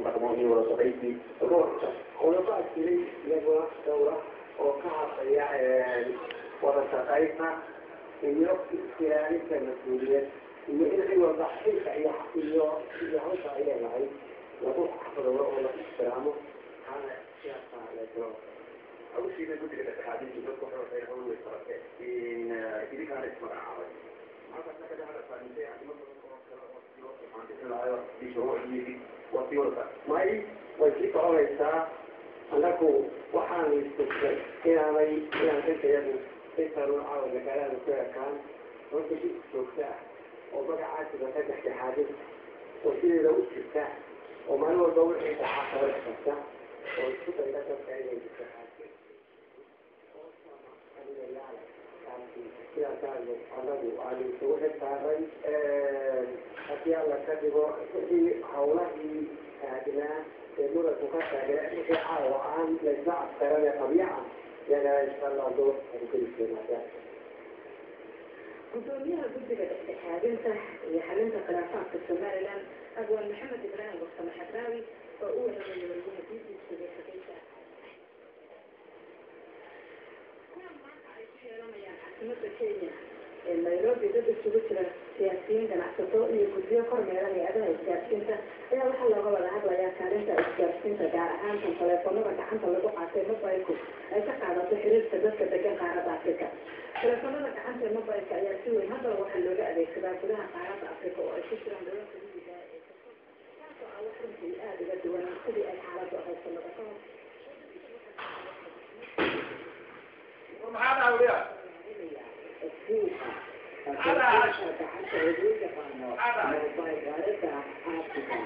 Dhaqmo iyo wada shaqayntii. Qodobaa jiray iyaguna dhowra oo ka hadlaya wada shaqaynta iyo ilaalinta mas-uuliyad iyo in cid walba xilka iyo hawsha ay leedahay lagu xaqdoodo oo lagu ixtiraamo. Taana siyaasa laysla Hawshiina guddiga dhexdhexaadinta dadku waxay waxay hawl way qabateen in idinkaana ismagacaabay halkaasna kaga hadashaa intay arrimo badan oo kale oo si loo tilmaantay lahayo si shuruucdii waa sii wadataa? May, way sii soconaysaa. Annagu waxaanu istusnay inaanay inaan xilkayagu intaanu caawa magaalada ku ekaan. Horta si joogto ah oo magacaasiba ka dhexdhexaadinta oo sideeda u jirta oo maalin walba wixii dhacaa kala karta oo isku dayda dadka inay dhexdhexaadin sidaasaanu annagu aanu isugu xilsaaray. Haddii Alla ka dhigo, wixii hawlahii taagnaa ee muranku ka taagnaa, wixii caawa aan laysla afkaran ee qabyaca iyagana, insha Allah door aanu geli doonaa. Gudoomiyaha guddiga dhexdhexaadinta iyo xalinta khilaafaadka Somaliland, Abwaan Maxamed Ibraahim Warsame Xadraawi, oo u waramayay wariyaha BBC da Hargeysa. Kulan maanta ay ku yeelanayaan caasimada Kenya ee Nairobi dad isugu jira siyaasiyiin, ganacsato iyo guddiyo kormeera hay-adaha isgaarsiinta ayaa waxaa looga wada hadlayaa kaalinta isgaarsiinta, gaar ahaan tan taleefanada gacanta lagu qaatay mobilku, ay ka qaadato xiriirka dadka degan qaaradda Afrika. Taleefanada gacanta ee mobilka ayaa si weyn haddaba waxaa looga adeegsadaa gudaha qaaradda Afrika oo ay ku jiraan dalalka miyiga ee kafog, taasoo ah wax runtii aada uga duwan sidii ay xaaladdu ahayd sanado ka hor. Maxaa dhaawaya? Suuqa gacanta ee loo yaqaano mobile qaaradda Afrika.